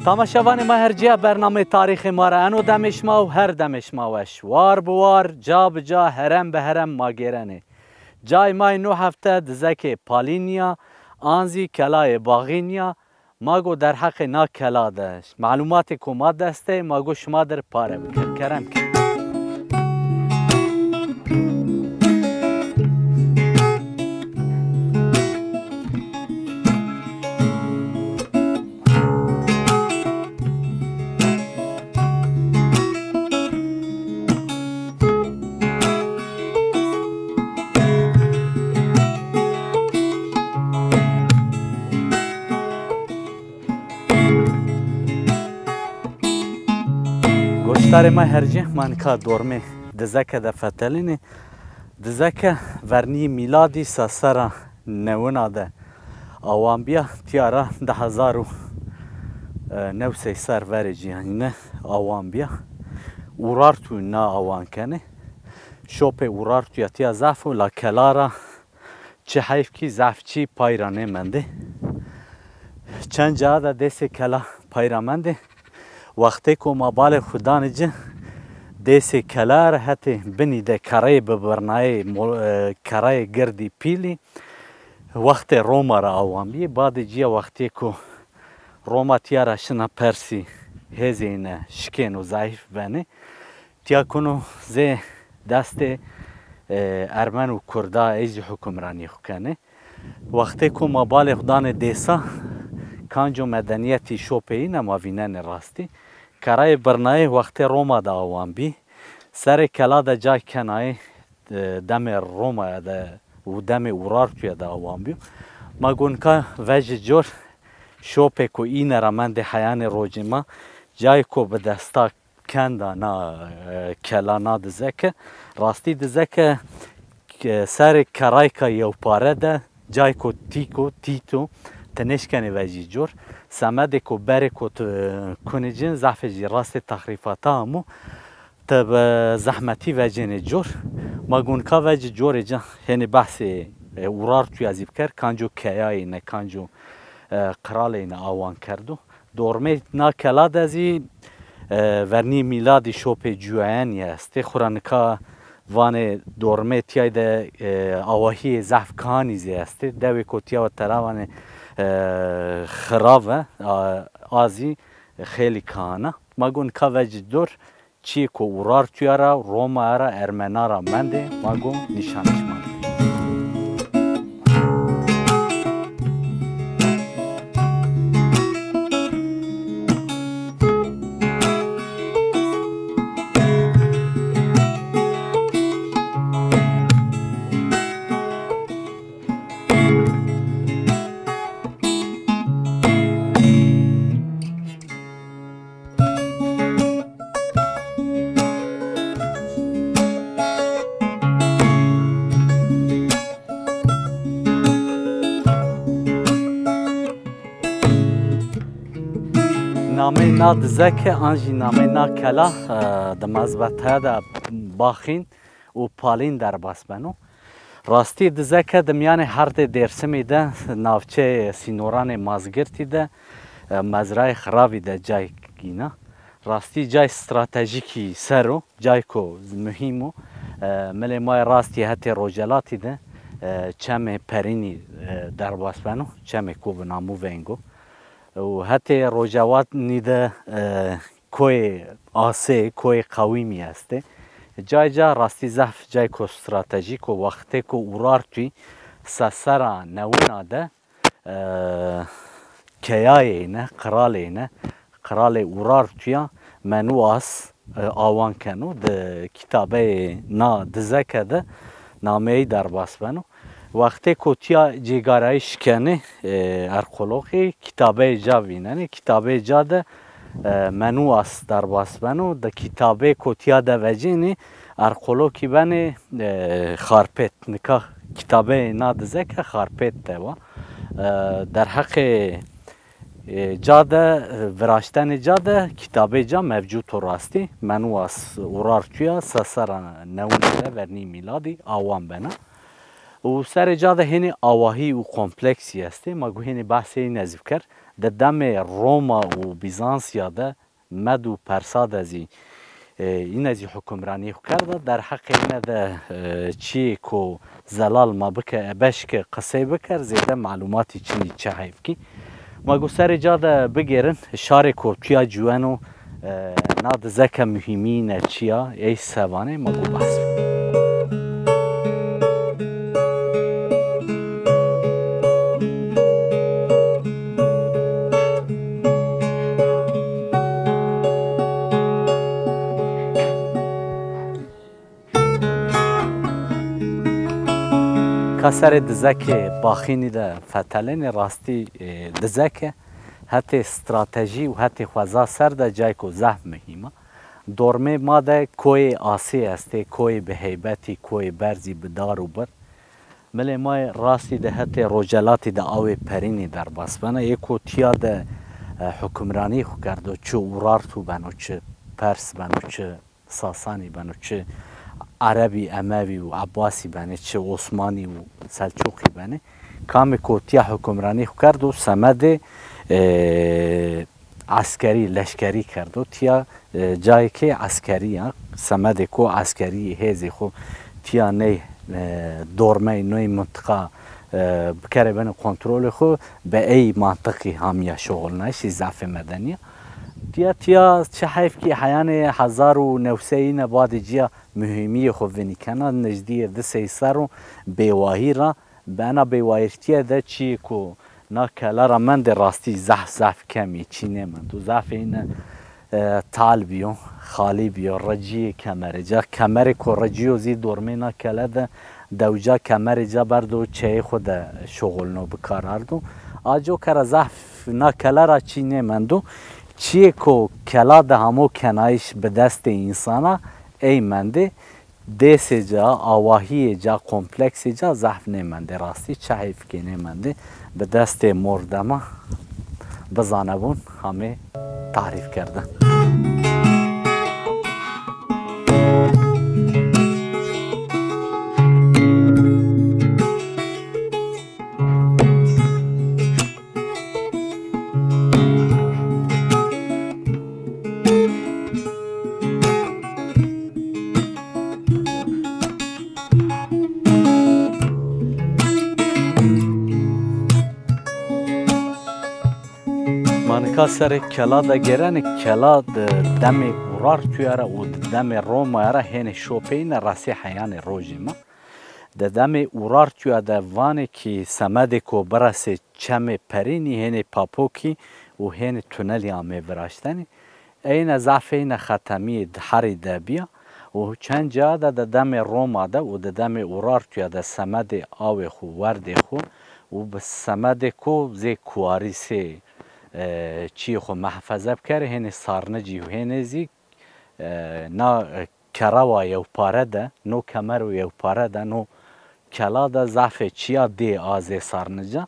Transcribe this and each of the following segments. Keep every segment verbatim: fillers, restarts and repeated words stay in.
Tamaşevanê me her ciya bernamê tarîxê ma re eno demê şima û her demê şima weş. War bi war, ca bi ca, herem bi herem ma gêrenê. Cay may nû hefte dizekê Palînya, an zî kelayê Baxînya, ma got derheqê na kela de, malûmatê ku ma destê, ma got şima dir pare bikin. Kerem kin. Goştarê me hercê, ma nika dormê dizeke de fetelînê. Dizeke vernî mîladî sesera newina de awanbiya, tiyara di hezar û newsey ser verê cîhanî ne awanbiya. Urartu na awan kenê. Şopê Urartuya tiya zaf û la kelara çi heyf kî zaf çî payra nêmendê. Çend caha de dêsê kela payra mendê. Wextê ku ma balê xwe danê ci, dêsê kela re hetê binî de kereyê bi birnayê mo-, e, kereyê girdî pîlî wextê Roma re awan bî. Badê ciya wextê ku Roma tiya re şina Persî hêzê ne şikên û zayîf benê. Tiya kuno zê destê, e, Ermen û Kurda ê jî hukimranî xwe kenê. Wextê ku ma balê xwe danê dêsa, kanco medeniyetî şopeyî ne ma vînenê rastî. Kerayê birnayê wextê Roma de awan bî. Serê kela de cay kenayê, e, demê Romaya de û demê Urartuya de awan bî. Ma got nika vecî cor şopê ku îne ra mendê heyanê rocê ma, cayê ku bi desta kenda na, e, kela na dizeke. Rastî dizeke, e, serê kerayka yewpare de, cayko tîko, tîto, ti nêşkenê vecî cor. Semedê ku berê ku tu, e, kunê cin, zafê jî rastê texrîfata hemû, ti bi zehmetî vecênê cor. Ma got nika vecî corê ca, hênê behsê, e, Urartuya zî biker, kanco keyayê ne, kanco, e, qiralê ne awan kerdo. Dormê na kela de zî, e, vernî mîladî şopê cuyayenî estê. Xwura nika vanê dormê tiyay de, e, awahiyê zehf kanî zî estê. Dewê ku tiya we teravanê, e, xirav e, a, a zî xêlî kahana. Ma got nika vecî dor, çiyê ku Urartuya ra, Romaya ra, Ermena ra mendê, ma got nîşanê şima didê. Nameyê na dizeke an jî nameyê na kela, e, di mezbeteya de Baxîn û Palîn derbas beno. Rastî dizeke di miyanê herdê Dêrsimê de, navçeyê sînoranê Mazgirtî de, e, mezrayê Xiravî de cayek îna. Rastî cay stratejîkî ser o, cayko muhîm o. E, milê ma yê rastî hetê Rojelatî de, e, çemê Perînî, e, derbas beno, çemê ku bi namû Vengo. Û hetê Rojewanî de, e, koyê Asê, koyê Qewîmî estê. Cay ca rastî zehf cayko stratejîk o, wextê ku Urartûyî sesera newina de, e, keyayê ne, qiralê ne, qiralê Urartûya Menûas, e, awan keno. Di kitabeyê na dizeke de nameyî derbas beno. Wextê ku tiya cêgarayî şikenê, e, Erqoloqê, kitabeyê ca vînenê. Kitabeyê ca de, e, Menûas derbas beno. Di kitabê ku tiya de vecênê, Erqolokî benê, e, Xarpêt. Nika kitabeyê na dizeke Xarpêt de wa. E, derheqê, e, ca de, e, viraştenê ca de kitabê ca mevcût o rastî. Menûas Urartûya sesera newina de vernî mîladî awan bena. Û serê ca de hênî awahî û kompleksî estê, ma gu hênî behsê îne zî bikir. Di demê Roma û Bîzansiya de Med û Persa de zî, e, îne zî hukimranî xwe kerda. Derheqê îne de, e, çiyê ku zelal ma bike, e, beşke qisey bikir, zêde malûmatî çinî çi heyf kî. Ma gu serê ca de bigêrin, şarê ku tiya ciweno, e, na dizeke muhîmî ne çiya, ey sevanê ma gu behs. Ka serê dizekê baxînî de fetelênê rastî, e, dizeke hetê stratejî û hetê xweza ser de cayko zehf muhîm e. Dormê ma de koyê asê estê, koyê bi heybetî, koyê berzî bi dar û bir. Milê ma yê rastî de hetê rocelatî de awê perînî derbas bena. Yê ku tiya de, e, hukimranî xwe kerdo, çi Urartu beno, çi Pers beno, çi Sasanî beno, çi Erebî Emevî û Ebbasî benê, çi Osmanî û Selçûqî benê. Kamê ku tiya hukimranî xwe kerdo, semedê, e, eskerî, leşkerî kerdo. Tiya, e, cayekê eskerî ya, semedê ku eskerî hêzê xwe tiya ney, e, dormey, ney mintiqa, e, bikerê benê kontrolê xwe, be ey mantiqî hamiya şoxulnayişî zafê medenî ya. Tiya, tiya çi heyf kî heyanê hezar û newseyî ne badê ciya muhîmiyê xwe vinî kena, nijdiyê di sey ser û bêwahî ra, Bi ena bêwayirtiye de çiyê ku na kela ra mendê rastî zehf zehf kemî çî nêmend û zafê îne, e, tal biyo, xalî biyo, reciyê kemerê ca. Kemerê ku reciyo zî dormê na kele de dewca kemerê ca berdo çeyê xwe de şoxulno bi kar ardo. Aco kera zehf na kela ra çî nêmendo. Çiyê ku kela de hamo kenayîş bi destê însana ey mendê. Dêsê ca, awahiyê ca, kompleksê ca zehf nêmendê rastî, çi heyf kê nêmendê, bi destê mor dema bizanebûn hamê tarîf kerdin. Ma nika serê kela de gêrenê, kela di demê Urartuya re û di demê Romaya re hênê şopeyî ne resê heyanê rojê me. Di demê Urartuya de vanê kî semedê ku biresê çemê Perînî hênê Papokî û hênê tunelî amê viraştenî. Eyne zafê îne xetemiyê di herî de biya û çend ca de di demê Roma de û di demê Urartuya de semedê awê xwe, werdê xwe û bi semedê ku zê kuwarî sê, e, çiyê xwe mehfeze bikerê, hênê sarnicî û hênê zî, e, na, e, kerewa yewpare de, no kemer û yewpare de, no kela de zafê çiya dê a zê sarnica.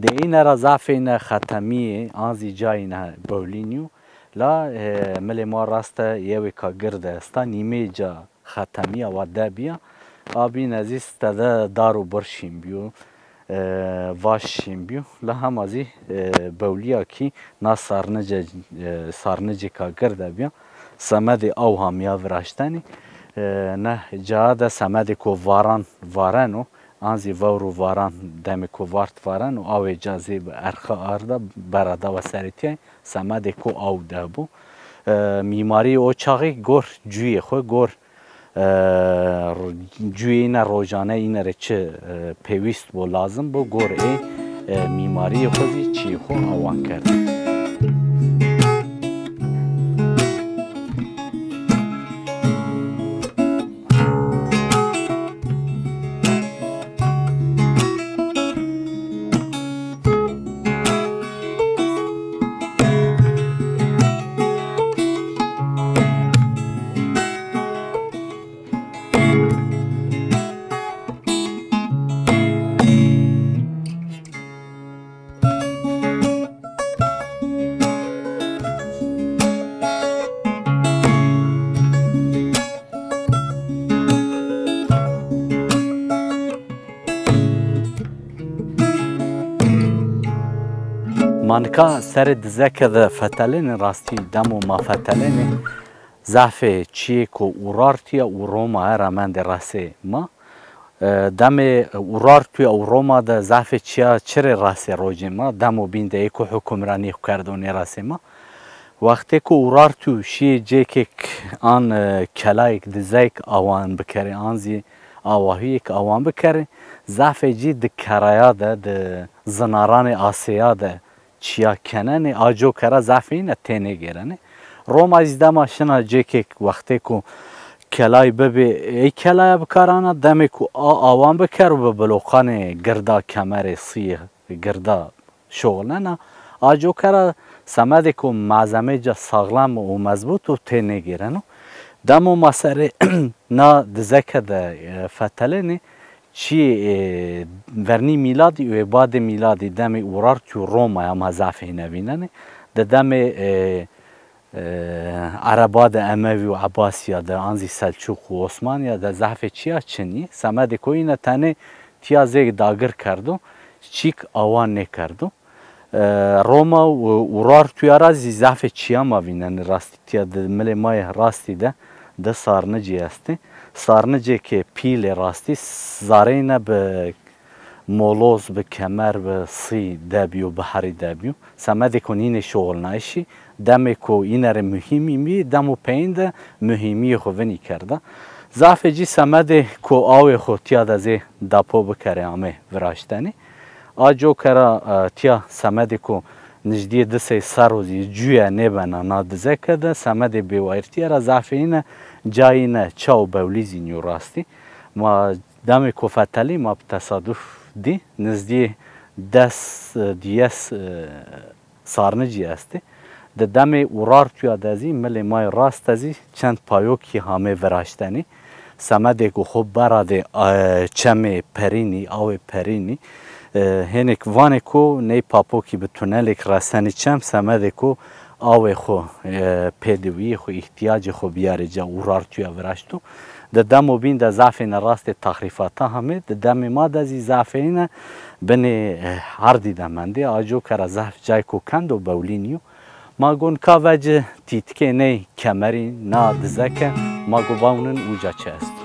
Dê îne ra zafê îne xetemiyê, an zî cayî ne bowlînî yo. La, e, milê ma rast e, yewê ka gird e esta, nîmê ca xetemiya wa de biya. A bîne zî stede dar û bir şîn biyo, e, vaş şîn biyo. La hema zî, e, bowliya kî na sarnice, e, sarnicê ka gird e biya. Semedê aw hamiya viraştenî. E, ne ca de semedê ku varan vareno, an zî vewr û varan demê ku vart vareno, awê ca zê bi erxe arda, bera dawa serê tiyay, semedê ku aw de bû. E, mîmarî o çaxî gor cuyê xwe, gor, e, cuyê îne rojane îne re çi, e, pêwîst bû, lazim bû, gor ê, e, mîmariyê xwe zî çiyê xwe awan kerd. Ma nika serê dizeke de fetelêne, rastî demo ma fetelêne, zehfê çiyê ku Urartuya û Roma ye remendê resê ma. E, demê Urartuya û Roma de zehfê çiya çirê resê rojê ma, demo bîn de ê ku hukimranî xwe kerdo nê resê ma. Wextê ku Urartu şiyê cêkek an, e, kelayek dizeyek awan bikerê, an zî awahiyek awan bikerê, zehfê cî di keraya de, di zinaranê asêya de çiya kenenê, a cokera zehfê îne tênê gêrenê. Roma zî dema şina cêkek wextê ku kelay bibê, ey kelaya bikarana, demê ku a awan biker û bi bloqanê girda kemerê sî girda şoxlena. A cokera semedê ku malzemê ca saxlem û mezbût û tênê gêreno. Demo ma serê na dizeke de, e, fetelênê, çiyê, e, vernî mîladî û ê badê mîladî demê Urartu Roma ya ma zehfê hîne vînenê. Di demê, e, e, Ereba de Emevî û Ebasiya de, an zî Selçûq û Osmaniya de zehfê çiya çinî. Semedê ku îne tenê tiya zêk dagir kerdo, çîk awan nêkerdo. E, Roma û Urartuya ra zî zehfê çiya ma vînenê rastî tiya di milê ma yê rastî de di sarnicî estê. Sarnicê ke pîlê rastî zareyne bi moloz, bi kemer, bi sî debîyo, bi herî debîyo. Semedê ku nînê şoxilnayişî, demê ku îne rê muhîmî bî, demo peyîn de muhîmiyê xwe vinî kerda. Zafê cî semedê ku awê xwe tiya de zê dapo bikere amê viraştenî. A cokera, e, tiya semedê ku nijdiyê du sey serro zî cuye nêbena na dizeke de, semedê bêwayirtiye ra zafê îne cayî ne ça û bewlî zî nîyo rastî. Ma demê ku fetelî ma bi tesaduf dî, nizdî des, e, diyes, e, sarnicî estê. Di demê Urartuya de zî, milê ma yê rast de zî çend payokî hamê viraştenî. Semedê ku xwe beradê, e, çemê perînî, awê perînî, e, hênêk vanê ku ney papokî bi tunelêk resenî çem, semedê ku awê xwe, e, pêdiwiyê xwe, îhtiyacê xwe biyarê ca Urartuya viraşto. Di demo bîn de zafê ne rastê taxrîfata hamê, di demê ma de zî zafê ne binê, e, erdî de mendê. A cokera zaf cayko kend û bewlî nîyo. Ma gon ka vece tîtikê ney kemerî na dizeke, ma go bawnin uca çi esto.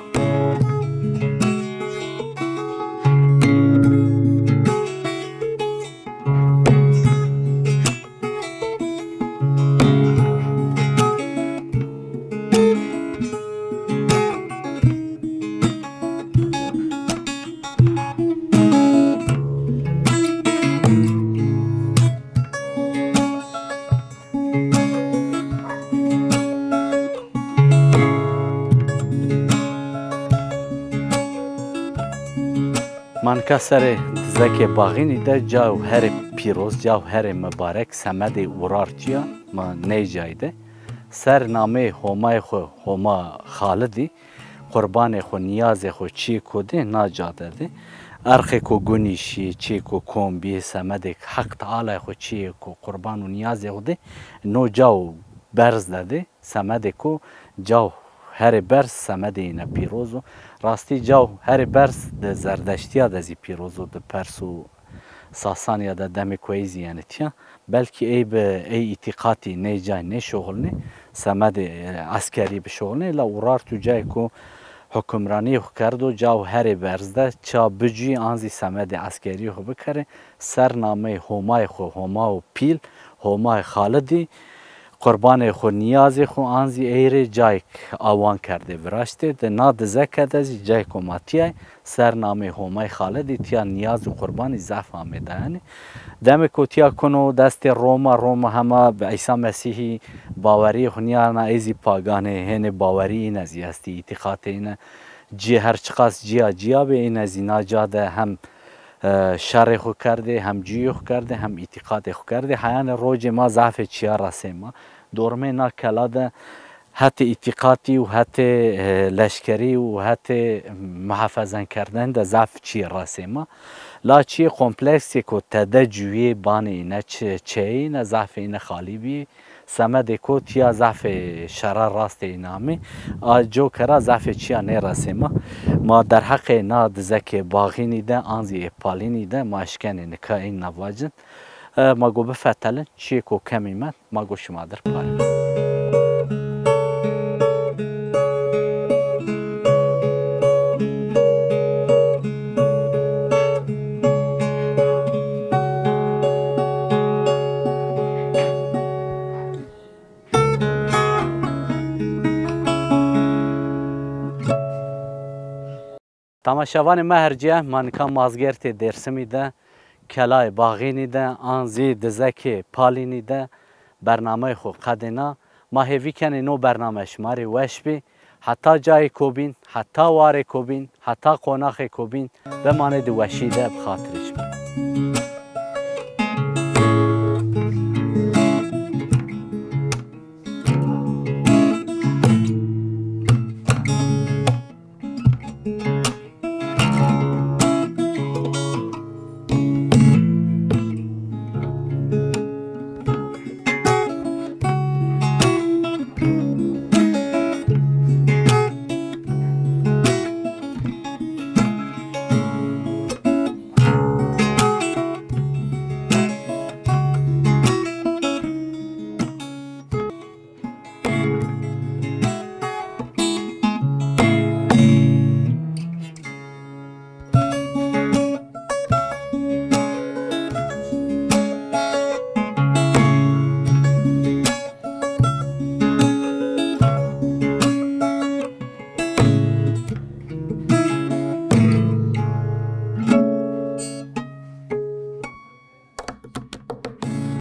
Ma nika serê dizekê Baxînî de caw herê pîroz, caw herê mibarek, semedê Urartiya ma ney cayî de. Ser namê Homayê xwe, Homa Xalidî, qurbanê xwe, niyazê xwe çiyê ku dê na ca de dê. Erxê ku gunîşî, çiyê ku kom bî, semedê Heq Teala xwe çiyê ku qurban û niyazê xwe dê, no caw berz de dê. Semedê ku caw herê berz semedê îne pîroz o. Rastî caw herê berz di Zerdeştiya de zî pîroz o, di Pers û Sasaniya de demê ku ey zî yenê tiya. Belkî ey bi ey îtîqatî ney cay nêşoxilnê, semedê, e, eskerî bişoxilnê, la Urartu cayê ku hukimranî xwe kerdo, caw herê berz de ça bicûyî an zî semedê eskerî xwe bikerê, ser nameyê Homayê xwe, Homa û pîl, Homayê Xalidî, qurbanê xwe, niyazê xwe an zî ey rê cayek awan kerdê viraştê. Di na dizeke de zî cayek ku ma tiyay, ser namê Homayê Xalidî tiya niyaz û qurbanî zaf amê dayanê. Demê ku tiya kuno destê Roma, Roma hema bi Îsa Mesîhî baweriyê xwe niyana, ê zî paganê, hênê bawerî îne zî estî, îtîqatê îne cî her çiqas ciya ciya bê, îne zî na ca de hem, e, şerê xwe kerdê, hem cûyê xwe kerdê, hem îtîqatê xwe kerdê. Heyanê rocê ma zafê çiya resê ma. Dormê na kela de hetê îtîqatî û hetê, e, leşkerî û hetê muhafazenkerdin de zaf çiyê resê ma. La çiyê kompleksê ku tede cûyê banê îne çi çeyê îne zafê îne xalî bî. Semedê ku tiya zafê şera rastê îne amê. A cokera zafê çiya nêresê ma. Ma derheqê na dizekê Baxînî de an zî ê Palînî de ma eşkenê nika ên navacin. E, ma got bifetelin, çiyê ku kemî me, ma got şima dir pare. Temaşevanê me her cî ye, ma nika Mazgêrtê Dêrsimî de, Kelayê Baxînî de, an zî Dizekê Palînî de bernameyê xwe qedêna. Ma hêvî kenê no bername ji ma rê weş bî. Heta cayê ku bîn, heta warê ku bîn, heta qonaxê ku bîn, bimanê di weşî de bi xatirê ji me.